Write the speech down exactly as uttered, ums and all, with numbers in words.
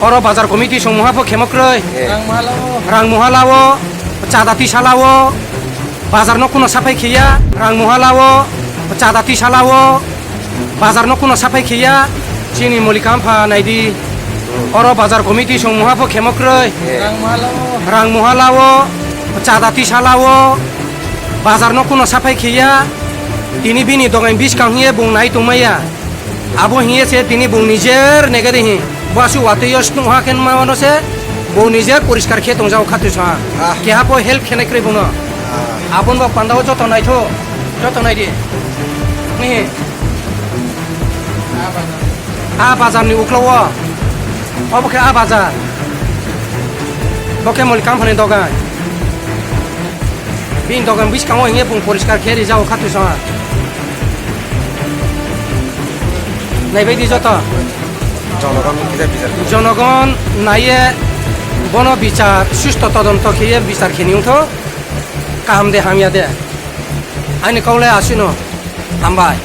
Oro bazar committee song muha pho khemo kwrwi. Rang muhala o. Rang muhala o, chada twi sala o, bazar no kuno saphai khiya. Rang muhala o, chada twi sala o, bazar no kuno saphai khiya. Chini Molika Ampha naidi. Oro bazar committee song muha pho khemo kwrwi. Rang muhala o. Rang muhala o, chada twi sala o, bazar no kuno saphai khiya. Tini bini dogan biskang hiye bung nai tongmaya. Abo hiye se tini bung nijer negari hi. Bo asu watwi yo snung ha khen ma wano se. Bo nijer poriskar khe tongjago khatwi sa. Ah. Keha po help khenai kwrwi bono. Ah. Abon bo pandao joto naitho. Joto naidi. Nihi. A bazar ni uklo o. Obo khe a bazar. Bo khe Molika Ampha ni dogan. Bini dogan bwskango hiye bung poriskar khe rijao khatwi sa. Naibaidi joto. Jonogon kisa bichar. Jonogon naiye bono bichar susto todonto khiye bichar khini wngtho. Kaham de hamya de. Ani kaulai asino. Hambai.